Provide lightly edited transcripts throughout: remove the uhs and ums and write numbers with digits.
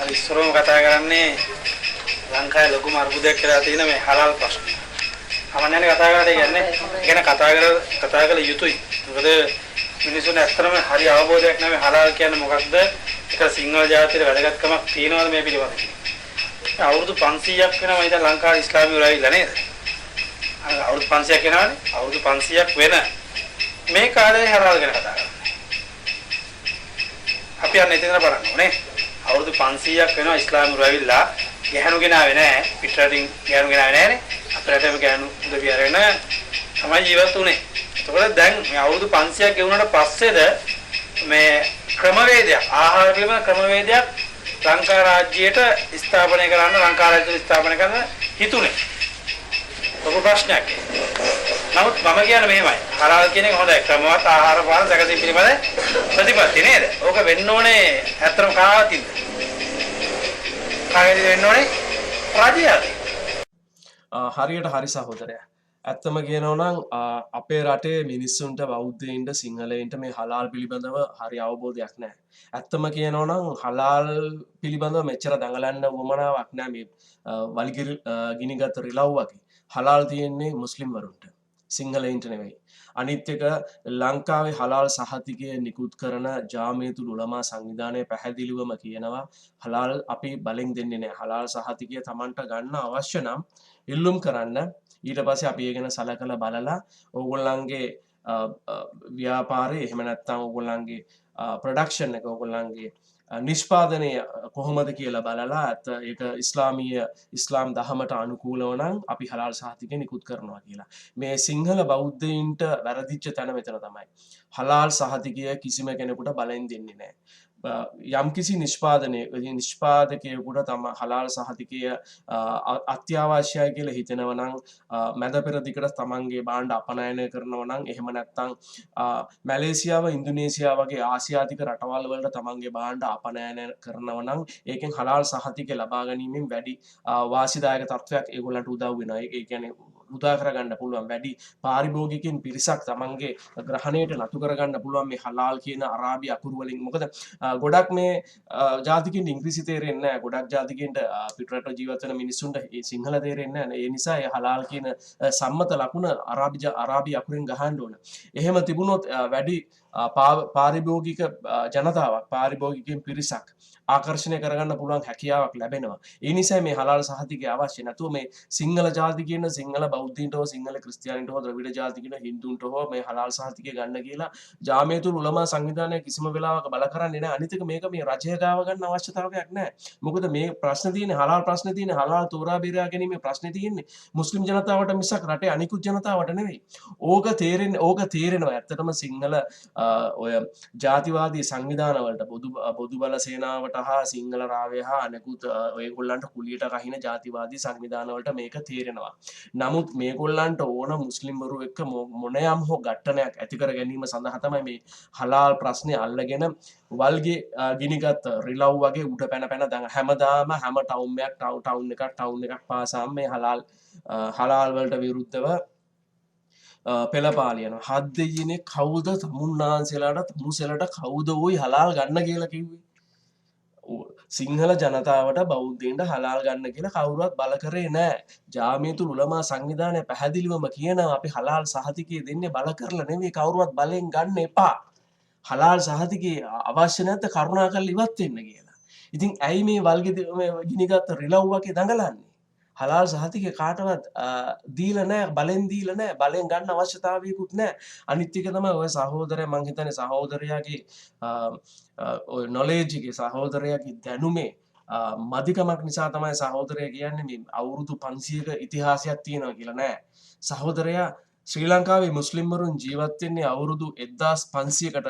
අද ඉස්සරවම කතා කරන්නේ ලංකාවේ ලොකුම අර්බුදයක් කියලා තියෙන මේ හලාල් ප්‍රශ්නය. සාමාන්‍යයෙන් කතා කරලා කියන්නේ ඒ ගැන කතා කළ යුතුයි. මොකද මිනිසුන් ඇත්තටම හරි අවබෝධයක් නැහැ මේ හලාල් කියන්නේ මොකක්ද? ඒක සිංහල ජාතියට වැදගත්කමක් තියෙනවද මේ පිළිබඳව? අවුරුදු 500ක් වෙනවා ඉතින් ලංකාවේ ඉස්ලාමී වල ඇවිල්ලා නේද? අවුරුදු 500ක් වෙනවනේ. අවුරුදු 500ක් වෙන මේ කාලේ හලාල් ගැන කතා කරන්නේ. අපි යන්න එතන බලන්න ඕනේ. අවුරුදු 500ක් වෙනවා ඉස්ලාම වල ඇවිල්ලා ගැහණු ගෙනාවේ නෑ. පිටරටින් ගැහණු ගෙනාවේ නෑනේ. අපේ රටේම ගැහණු උදවි අරගෙන තමයි ජීවත් වුනේ. එතකොට දැන් මේ අවුරුදු 500ක් ගෙවුනට පස්සේද මේ ක්‍රමවේදයක් ආහාර පිළිබඳ ක්‍රමවේදයක් ලංකා රාජ්‍යයට ස්ථාපනය කරන්න ලංකා රාජ්‍යයට ස්ථාපනය කරන්න හිතුනේ. ලොකු ප්‍රශ්නයක් ඒක. නමුත් මම කියන්නේ මෙහෙමයි. හලාල් කියන එක හොඳයි. ක්‍රමවත් ආහාර පාන සැකසීම පිළිබඳ ප්‍රතිපත්ති නේද? ඕක වෙන්න ඕනේ ඇත්තටම කාවතින්ද? කාගෙන්ද වෙන්න ඕනේ? රජය අතින්. හරියට හරි සහෝදරයා. ඇත්තම කියනවා නම් අපේ රටේ මිනිස්සුන්ට බෞද්ධයින්ට සිංහලයින්ට මේ හලාල් පිළිබඳව හරි අවබෝධයක් නැහැ. ඇත්තම කියනවා නම් හලාල් පිළිබඳව මෙච්චර දඟලන්න උවමනාවක් නැහැ මේ වලිගිරි ගිනිගත් රිලව් වගේ. හලාල් තියෙන්නේ මුස්ලිම් වරුන්ට. සිංහලයින්ට නෙවෙයි. අනිත් එක ලංකාවේ හලාල් සහතිකය නිකුත් කරන ජාමියතුල් උලමා සංවිධානය පැහැදිලිවම කියනවා හලාල් අපි බලෙන් දෙන්නේ නැහැ. හලාල් සහතිකය තමන්ට ගන්න අවශ්‍ය නම් ඉල්ලුම් කරන්න. ඊට පස්සේ අපි ඒ ගැන සලකලා බලලා ඕගොල්ලන්ගේ ව්‍යාපාරය එහෙම නැත්නම් ඕගොල්ලන්ගේ ප්‍රොඩක්ෂන් එක ඕගොල්ලන්ගේ නිෂ්පාදනය කොහොමද කියලා බලලා ඇත්ත ඒක ඉස්ලාමීය ඉස්ලාම් දහමට අනුකූලව නම් අපි හලාල් සහතිකය නිකුත් කරනවා කියලා. මේ සිංහල බෞද්ධයින්ට වැරදිච්ච තැන මෙතන තමයි. හලාල් සහතිකය කිසිම කෙනෙකුට බලෙන් දෙන්නේ නැහැ. යම්කිසි නිෂ්පාදනය නිෂ්පාදකයෙකුට තම හලාල් සහතිකය අත්‍යවශ්‍යයි කියලා හිතෙනවා නම් මැද පෙර දිගට තමන්ගේ භාණ්ඩ අපනයනය කරනවා නම් එහෙම නැත්නම් මැලේසියාව ඉන්දුනීසියාව වගේ ආසියාතික රටවල් වලට තමන්ගේ භාණ්ඩ අපනයනය කරනවා නම් ඒකෙන් හලාල් සහතිකය ලබා ගැනීමෙන් වැඩි වාසිදායක තත්ත්වයක් ඒගොල්ලන්ට උදව් වෙනවා. ඒ කියන්නේ උදා කරගන්න පුළුවන් වැඩි පාරිභෝගිකයින් පිරිසක් තමන්ගේ ග්‍රහණයට නතු කරගන්න පුළුවන් මේ හලාල් කියන අරාබි අකුරු වලින්. මොකද ගොඩක් මේ ජාතිකින්ට ඉංග්‍රීසි තේරෙන්නේ නැහැ. ගොඩක් ජාතිකින්ට පිටරට ජීවත් වෙන මිනිස්සුන්ට ඒ සිංහල තේරෙන්නේ නැහැ. ඒ නිසා ඒ හලාල් කියන සම්මත ලකුණ අරාබි අකුරෙන් ගහන්න ඕන. එහෙම තිබුණොත් වැඩි පාරිභෝගික ජනතාවක් පාරිභෝගිකයින් පිරිසක් ආකර්ෂණය කරගන්න පුළුවන් හැකියාවක් ලැබෙනවා. ඒ නිසා මේ හලාල් සහතිකය අවශ්‍ය. නැතුව මේ සිංහල ජාතිකයින් සිංහල බෞද්ධයින්ට හෝ සිංහල ක්‍රිස්තියානින්ට හෝ ද්‍රවිඩ ජාතිකයින් හින්දුන්ට හෝ මේ හලාල් සහතිකය ගන්න කියලා ජාමියතුල් උලමා සංවිධානය කිසිම වෙලාවක බල කරන්නේ නැහැ. අනිත් එක මේක මේ රජය ගාව ගන්න අවශ්‍යතාවයක් නැහැ. මොකද මේ ප්‍රශ්න තියෙන්නේ හලාල් ප්‍රශ්න තියෙන්නේ හලාල් තෝරා බේරා ගැනීමේ ප්‍රශ්නේ තියෙන්නේ මුස්ලිම් ජනතාවට මිසක් රටේ අනිකුත් ජනතාවට නෙවෙයි. ඕක තේරෙනවා. ඇත්තටම සිංහල ඔය ජාතිවාදී සංවිධානවලට බොදු බල සේනාවට හා සිංහල රාවය හා අනෙකුත් ඔයගොල්ලන්ට කුලියට රහින ජාතිවාදී සංවිධානවලට මේක තේරෙනවා. නමුත් මේගොල්ලන්ට ඕන මුස්ලිම්වරු එක්ක මොනයම් හෝ ඝට්ටනයක් ඇති කර ගැනීම සඳහා තමයි මේ හලාල් ප්‍රශ්නේ අල්ලගෙන වල්ගේ ගිනිගත් රිලව් වගේ උඩ පැන පැන දැන් හැමදාම හැම ටවුන් එකක් ටවුන් එකක් ටවුන් එකක් පාසාම මේ හලාල් වලට විරුද්ධව පෙළපාලියනවා. හත් දෙයියනේ කවුද තමුන්නාන්සේලාට තමුසෙලට කවුද ওই හලාල් ගන්න කියලා කිව්වේ? සිංහල ජනතාවට බෞද්ධයින්ට හලාල් ගන්න කියලා කවුරුවත් බල කරේ නෑ. ජාමියතුල් උලමා සංවිධානය පැහැදිලිවම කියනවා අපි හලාල් සහතිකය දෙන්නේ බල කරලා නෙවෙයි, කවුරුවත් බලෙන් ගන්න එපා. හලාල් සහතිකය අවශ්‍ය නැත්නම් කරුණාකරලා ඉවත් වෙන්න කියලා. ඉතින් ඇයි මේ වල්ගෙ මේ ගිනිගත් රිලව් වගේ දඟලන්නේ? හලාල් සහතිකය කාටවත් දීලා නෑ, බලෙන් දීලා නෑ, බලෙන් ගන්න අවශ්‍යතාවයකුත් නෑ. අනිත් එක තමයි ඔය සහෝදරයා, මං හිතන්නේ සහෝදරයාගේ ඔය නොලෙජ් එකේ සහෝදරයාගේ දැනුමේ මදිකමක් නිසා තමයි සහෝදරයා කියන්නේ මේ අවුරුදු 500ක ඉතිහාසයක් තියෙනවා කියලා නෑ. සහෝදරයා ශ්‍රී ලංකාවේ මුස්ලිම්වරුන් ජීවත් වෙන්නේ අවුරුදු එක්දාස් පන්සියකට,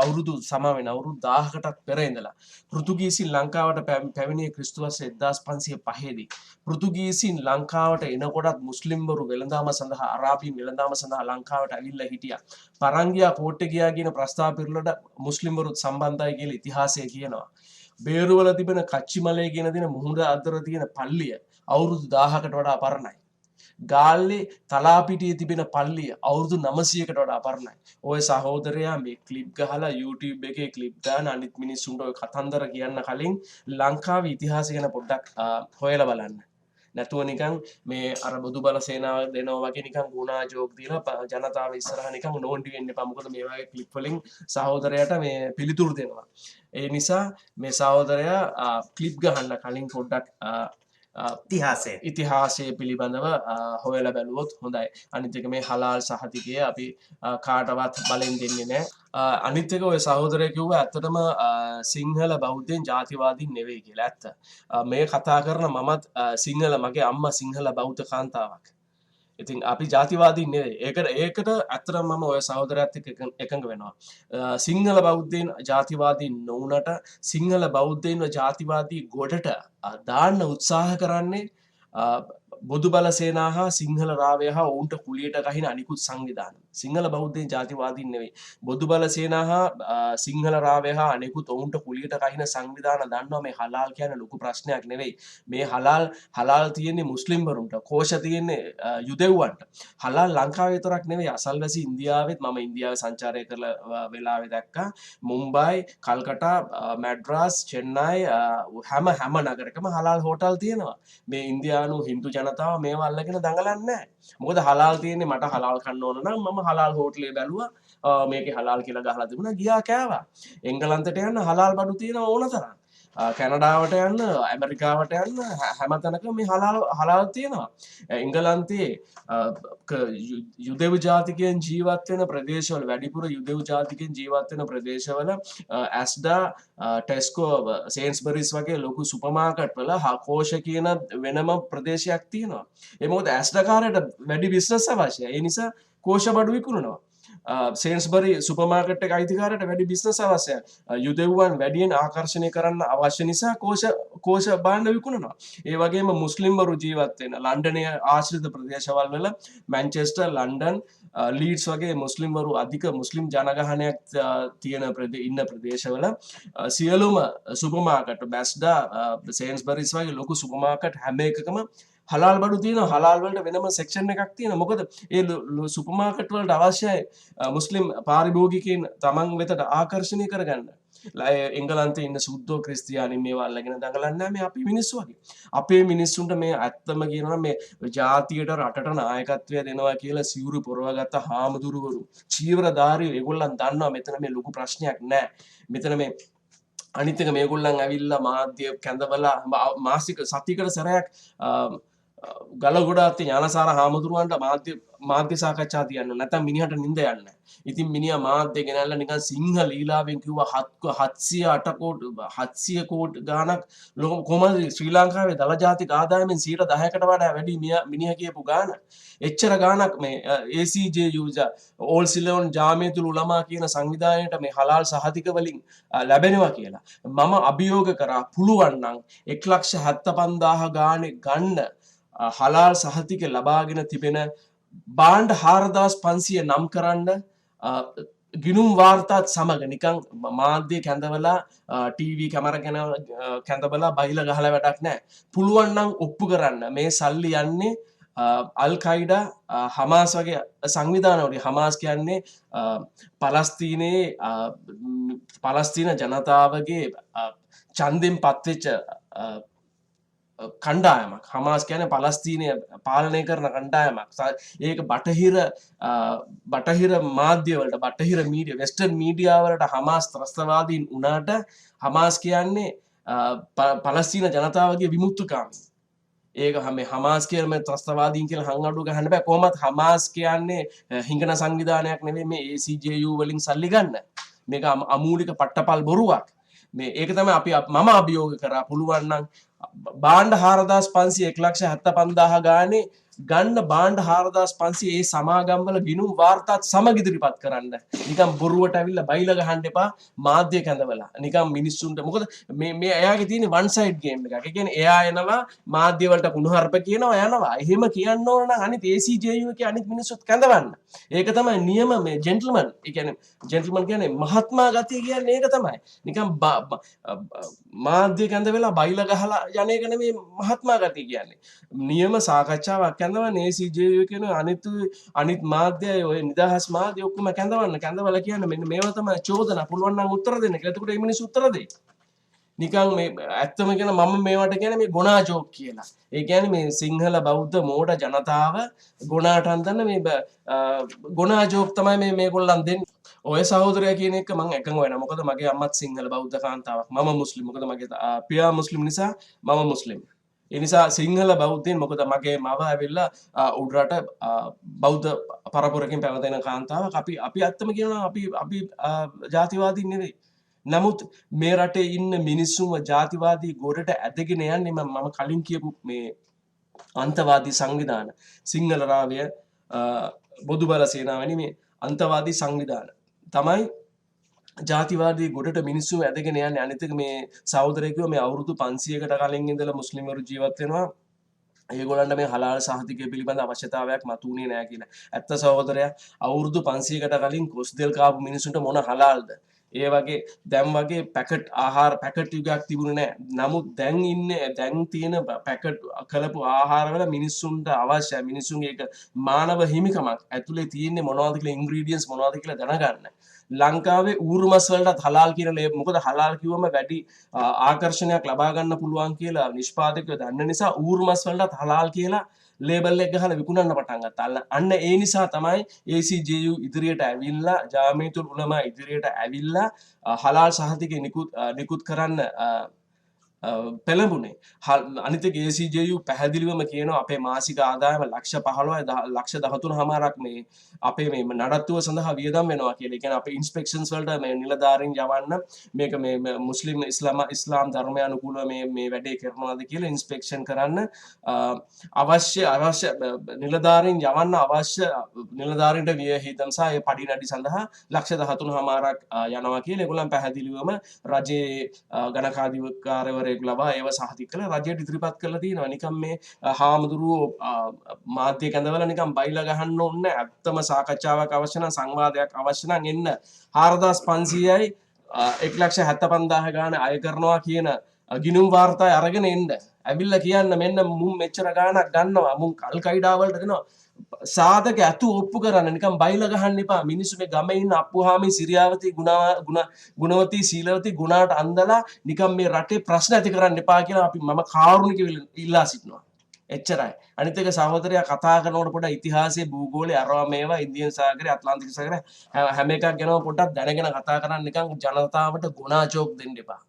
අවුරුදු සම වෙන අවුරුදු 1000කටත් පෙර ඉඳලා. පෘතුගීසින් ලංකාවට පැමිණියේ ක්‍රිස්තු වර්ෂ එක්දාස් පන්සිය පහේදී. පෘතුගීසින් ලංකාවට එනකොටත් මුස්ලිම්වරු වෙළඳාම සඳහා අරාබින් වෙළඳාම සඳහා ලංකාවට ඇවිල්ලා හිටියා. පරංගියා කෝට්ටේ ගියා කියන ප්‍රස්තාව පිරළට මුස්ලිම්වරුත් සම්බන්ධයි කියලා ඉතිහාසය කියනවා. බේරුවල තිබෙන කච්චිමලේ කියන දින මුහුණ අතර තියෙන පල්ලිය අවුරුදු 1000කට වඩා පරණයි. ගාල්ලේ තලාපිටියේ තිබෙන පල්ලිය අවුරුදු 900කට වඩා පරණයි. ඔය සහෝදරයා මේ ක්ලිප් ගහලා YouTube එකේ ක්ලිප් දාන අනිත් මිනිස්සුන්ට ඔය කතන්දර කියන්න කලින් ලංකාවේ ඉතිහාසය ගැන පොඩ්ඩක් හොයලා බලන්න. නැතුව නිකන් මේ අර බොදු බල සේනාව දෙනවා වගේ නිකන් ගුණා ජෝක් දීලා ජනතාව ඉස්සරහ නිකන් නෝන්ඩි වෙන්න එපා. මොකද මේ වගේ ක්ලිප් වලින් සහෝදරයාට මේ පිළිතුරු දෙනවා. ඒ නිසා මේ සහෝදරයා ක්ලිප් ගහන්න කලින් පොඩ්ඩක් ඉතිහාසය පිළිබඳව හොයලා බැලුවොත් හොඳයි. අනිත් එක මේ හලාල් සහතිකය අපි කාටවත් බලෙන් දෙන්නේ නැහැ. අනිත් එක ඔය සහෝදරයා කිව්වා ඇත්තටම සිංහල බෞද්ධයන් ජාතිවාදීන් නෙවෙයි කියලා. ඇත්ත. මේ කතා කරන මමත් සිංහල, මගේ අම්මා සිංහල බෞද්ධ කාන්තාවක්. ඉතින් අපි ජාතිවාදීන් නෙවෙයි. ඒකට ඇත්තටම මම ඔය සහෝදරයාත් එක්ක එකඟ වෙනවා. සිංහල බෞද්ධයන් ජාතිවාදීන් නොවුනට සිංහල බෞද්ධයින්ව ජාතිවාදී ගොඩට දාන්න උත්සාහ කරන්නේ බොදු බල සේනා හා සිංහල රාවය හා ඔවුන්ට කුලියට ගහින අනිකුත් සංවිධාන. සිංහල බෞද්ධයන් ජාතිවාදීන් නෙවෙයි. බොදු බල සේනා හා සිංහල රාවය හා අනිකුත් ඔවුන්ට කුලියට ගහින සංවිධාන දන්නවා මේ හලාල් කියන්නේ ලොකු ප්‍රශ්නයක් නෙවෙයි. මේ හලාල් තියෙන්නේ මුස්ලිම්වරුන්ට, කෝෂ තියෙන්නේ යුදෙව්වන්ට. හලාල් ලංකාවේ විතරක් නෙවෙයි, අසල්වැසි ඉන්දියාවෙත් මම ඉන්දියාවේ සංචාරය කරලා වෙලාවේ දැක්කා. මුම්බයි, කල්කටා, මැඩ්‍රාස්, චෙන්නයි හැම හැම නගරකම හලාල් හෝටල් තියෙනවා. මේ ඉන්දියානු හින්දු ජනතාව මේවා අල්ලගෙන දඟලන්නේ නැහැ. මොකද හලාල් තියෙන්නේ, මට හලාල් කන්න ඕන නම් මම හලාල් හෝටලේ බැලුවා, මේකේ හලාල් කියලා ගහලා තිබුණා, ගියා කෑවා. එංගලන්තයට යන්න හලාල් බඩු තියෙනවා ඕන තරම්. කැනඩාවට යන්න, ඇමරිකාවට යන්න හැම තැනකම මේ හලාල් තියෙනවා. එංගලන්තයේ යුදෙව් ජාතිකයන් ජීවත් වෙන ප්‍රදේශවල, වැඩිපුර යුදෙව් ජාතිකයන් ජීවත් වෙන ප්‍රදේශවල ඇස්ඩා, ටෙස්කෝ, සේන්ස්බරිස් වගේ ලොකු සුපර් මාකට් වල කෝෂ කියන වෙනම ප්‍රදේශයක් තියෙනවා. ඒ මොකද ඇස්ඩා කාරයට වැඩි බිස්නස් අවශ්‍යයි. ඒ නිසා කෝෂ බඩු විකුණනවා. සේන්ස්බරි සුපර් මාකට් එක අයිතිකාරයට වැඩි බිස්නස් අවශ්‍යයි. යුදෙව්වන් වැඩියෙන් ආකර්ෂණය කරන්න අවශ්‍ය නිසා කෝෂ භාණ්ඩ විකුණනවා. ඒ වගේම මුස්ලිම්වරු ජීවත් වෙන ලන්ඩනයේ ආශ්‍රිත ප්‍රදේශවල වල මැන්චෙස්ටර්, ලන්ඩන්, ලීඩ්ස් වගේ මුස්ලිම්වරු අධික මුස්ලිම් ජනගහනයක් තියෙන ඉන්න ප්‍රදේශවල සියලුම සුපර් මාකට්, බැස්ඩා, සේන්ස්බරිස් වගේ ලොකු සුපර් මාකට් හැම එකකම හලාල් බඩු තියෙනවා. හලාල් වලට වෙනම සෙක්ෂන් එකක් තියෙනවා. මොකද ඒ සුපර් මාකට් වලට අවශ්‍යයි මුස්ලිම් පාරිභෝගිකයින් තමන් වෙතට ආකර්ෂණය කරගන්න. එංගලන්තේ ඉන්න සුද්ධෝ ක්‍රිස්තියානි මේවා අල්ලගෙන දඟලන්නේ නැහැ මේ අපේ මිනිස්සු වගේ. අපේ මිනිස්සුන්ට මේ ඇත්තම කියනවා මේ ජාතියට රටට නායකත්වය දෙනවා කියලා සිවුරු පොරවගත්ත හාමුදුරුවරු, චීවරධාරීයෝ ඒගොල්ලන් දන්නවා මෙතන මේ ලොකු ප්‍රශ්නයක් නෑ. මෙතන මේ අනිත් එක මේගොල්ලන් ඇවිල්ලා මාධ්‍ය කැඳවලා මාසික සතියකට සැරයක් ගලගොඩ අත්තේ ඥානසාර හාමුදුරුවන්ට මාධ්‍ය සාකච්ඡා තියන්න ඕන. නැත්නම් මිනිහට නිින්ද යන්නේ නැහැ. ඉතින් මිනිහා මාධ්‍ය ගෙනල්ලා නිකන් සිංහ ලීලාවෙන් කිව්වා හත්සිය අට කෝටි, හත්සිය කෝටි ගාණක් කොහමද ශ්‍රී ලංකාවේ දළ ජාතික ආදායමෙන් සියයට දහයකට වඩා වැඩි මිනිහා කියපු ගාණ. එච්චර ගාණක් මේ ACJU all Ceylon ජාමියතුල් උලමා කියන සංවිධානයට මේ හලාල් සහතික වලින් ලැබෙනවා කියලා. මම අභියෝග කරා පුළුවන් නම් 1,75,000 ගාණේ ගන්න හලාල් සහතික ලබාගෙන තිබෙන භාණ්ඩ 4500 නම් කරන්න, ගිනුම් වාර්තාත් සමග නිකන් මාධ්‍ය කැඳවලා, ටීවී කැමරා ගැන කැඳවලා බයිලා ගහලා වැඩක් නෑ. පුළුවන් නම් ඔප්පු කරන්න මේ සල්ලි යන්නේ අල් කයිඩා, හමාස් වගේ සංවිධාන වලට. හමාස් කියන්නේ පලස්තීන ජනතාවගේ ඡන්දෙන් පත්වෙච්ච කණ්ඩායමක්. හමාස් කියන්නේ පලස්තීනය පාලනය කරන කණ්ඩායමක්. ඒක බටහිර මාධ්‍ය වලට, බටහිර මීඩියා, වෙස්ටර්න් මීඩියා වලට හමාස් ත්‍රස්තවාදීන් වුණාට හමාස් කියන්නේ පලස්තීන ජනතාවගේ විමුක්තිකාමී. ඒක මේ හමාස් කියලා මේ ත්‍රස්තවාදීන් කියලා හංගඩු ගහන්න බෑ. කොහොමත් හමාස් කියන්නේ හිඟන සංවිධානයක් නෙවෙයි මේ ACJU වලින් සල්ලි ගන්න. මේක අමූලික පට්ටපල් බොරුවක්. මේ ඒක තමයි මම අභියෝග කරා. පුළුවන් නම් භාණ්ඩ 4500 1,75,000 ගානේ ගන්න භාණ්ඩ 4500 ඒ සමාගම්වල ගිණුම් වාර්තාත් සමග ඉදිරිපත් කරන්න. නිකන් බොරුවට ඇවිල්ලා බයිලා ගහන්න එපා මාධ්‍ය කැඳවලා. නිකන් මිනිස්සුන්ට මොකද මේ එයාගේ තියෙන වන් සයිඩ් ගේම් එකක්. ඒ කියන්නේ එයා එනවා මාධ්‍ය වලට කුණුහරුප කියනවා යනවා. එහෙම කියන්න ඕන නම් අනිත් ACJU එකේ අනිත් මිනිස්සුත් කැඳවන්න. ඒක තමයි නියම මේ ජෙන්ටල්මන්. ඒ කියන්නේ ජෙන්ටල්මන් කියන්නේ මහත්මා ගතිය කියන්නේ ඒක තමයි. නිකන් මාධ්‍ය කැඳවලා බයිලා ගහලා යන එක නෙමෙයි මහත්මා ගතිය කියන්නේ. නියම සාකච්ඡාවක් කැඳවන්න ACJU කියන අනිත් අනිත් මාධ්‍ය ඔය නිදහස් මාධ්‍ය ඔක්කොම කැඳවන්න. කැඳවලා කියන්න මෙන්න මේවා තමයි චෝදනා. පුළුවන් නම් උත්තර දෙන්න කියලා. එතකොට මේ මිනිස්සු උත්තර දෙයි. නිකන් මේ ඇත්තම කියන මම මේවට කියන්නේ මේ ගොනා ජෝක් කියලා. ඒ කියන්නේ මේ සිංහල බෞද්ධ මෝඩ ජනතාව ගොනාට අන්දන්න මේ ගොනා ජෝක් තමයි මේ මේගොල්ලන් දෙන්නේ. ඔය සහෝදරයා කියන එක මං එකඟ වෙනවා. මොකද මගේ අම්මත් සිංහල බෞද්ධ කාන්තාවක්. මම මුස්ලිම්. මොකද මගේ පියා මුස්ලිම් නිසා මම මුස්ලිම්. ඒ නිසා සිංහල බෞද්ධයින් මොකද මගේ මව ඇවිල්ලා උඩරට බෞද්ධ පරපුරකින් පැවතෙන කාන්තාවක්. අපි අපි ඇත්තම කියනවා අපි අපි ජාතිවාදීන් නෙවෙයි. නමුත් මේ රටේ ඉන්න මිනිස්සුන්ව ජාතිවාදී ගොඩට ඇදගෙන යන්නේ මම කලින් කියපු මේ අන්තවාදී සංවිධාන, සිංහල රාවය, බොදු බල සේනාව වැනි මේ අන්තවාදී සංවිධාන තමයි ජාතිවාදී ගොඩට මිනිස්සුන්ව ඇදගෙන යන්නේ. අනිත් එක මේ සහෝදරයෙක් කිව්වා මේ අවුරුදු 500කට කලින් ඉඳලා මුස්ලිම්වරු ජීවත් වෙනවා. ඒගොල්ලන්ට මේ හලාල් සහතිකය පිළිබඳ අවශ්‍යතාවයක් මතුවුනේ නෑ කියලා. ඇත්ත සහෝදරයා, අවුරුදු 500කට කලින් කොස්දෙල් කාපු මිනිස්සුන්ට මොන හලාල්ද? ඒ වගේ දැන් වගේ පැකට් ආහාර පැකට් යුගයක් තිබුණේ නෑ. නමුත් දැන් ඉන්නේ දැන් තියෙන පැකට් කළපු ආහාර වල මිනිස්සුන්ට අවශ්‍යයි. මිනිස්සුන්ගේ ඒක මානව හිමිකමක්. ඇතුලේ තියෙන්නේ මොනවද කියලා ඉන්ග්‍රීඩියන්ට්ස් මොනවද කියලා දැනගන්න. ලංකාවේ ඌරු මස් වලටත් හලාල් කියන ලේබල්, මොකද හලාල් කිව්වම වැඩි ආකර්ෂණයක් ලබා ගන්න පුළුවන් කියලා නිෂ්පාදකයෝ දන්න නිසා ඌරු මස් වලටත් හලාල් කියලා ලේබල් එක ගහලා විකුණන්න පටන් ගත්තා. අන්න ඒ නිසා තමයි ACJU ඉදිරියට ඇවිල්ලා, ජාමියතුල් උලමා ඉදිරියට ඇවිල්ලා හලාල් සහතිකය නිකුත් කරන්න පෙළඹුණේ. අනිත් එක ACJU පැහැදිලිවම කියනවා අපේ මාසික ආදායම ලක්ෂ 15යි ලක්ෂ 13.5ක් මේ අපේ මේ නඩත්තුව සඳහා වියදම් වෙනවා කියලා. ඒ කියන්නේ අපේ ඉන්ස්පෙක්ෂන්ස් වලට මේ නිලධාරීන් යවන්න මේක මේ මුස්ලිම් ඉස්ලාම් ධර්මය අනුකූලව මේ මේ වැඩේ කරනවාද කියලා ඉන්ස්පෙක්ෂන් කරන්න අවශ්‍ය අවශ්‍ය නිලධාරීන් යවන්න අවශ්‍ය නිලධාරීන්ට වියහිදම් සහ ඒ පඩි නඩි සඳහා ලක්ෂ 13.5ක් යනවා කියලා ඒගොල්ලන් පැහැදිලිවම රජයේ ගණකාධිකාරවරයෙකු ලබා ඒව සහතික කරලා රජයට ඉදිරිපත් කරලා තියෙනවා. නිකන් මේ හාමුදුරුවෝ මාධ්‍ය කැඳවලා නිකන් බයිලා ගහන්න ඕනේ නෑ. ඇත්තම සාකච්ඡාවක් අවශ්‍ය නම් සංවාදයක් අවශ්‍ය නම් එන්න 4500යි 1,75,000 ගාන අය කරනවා කියන ගිණුම් වාර්තා අරගෙන එන්න. ඇවිල්ලා කියන්න මෙන්න මුන් මෙච්චර ගාණක් ගන්නවා, මුන් අල් කයිඩා වලට දෙනවා. සාධක ඇතු ඔප්පු කරන්න නිකන් බයිලා ගහන්න එපා. මිනිස්සු මේ ගමේ ඉන්න අප්පුහාමි සිරියාවති ගුණවතී සීලවතී ගුණාට අන්දලා නිකන් මේ රටේ ප්‍රශ්න ඇති කරන්න එපා කියලා අපි මම කාරුණිකව ඉල්ලා සිටිනවා. එච්චරයි. අනිත් එක සහෝදරයා කතා කරනකොට පොඩ්ඩක් ඉතිහාසයේ භූගෝලය අරවා මේවා ඉන්දියන් සාගරය ඇට්ලාන්ටික් සාගරය හැම එකක් ගැනම පොඩ්ඩක් දැනගෙන කතා කරන්න. නිකන් ජනතාවට ගුණා ජෝක් දෙන්න එපා.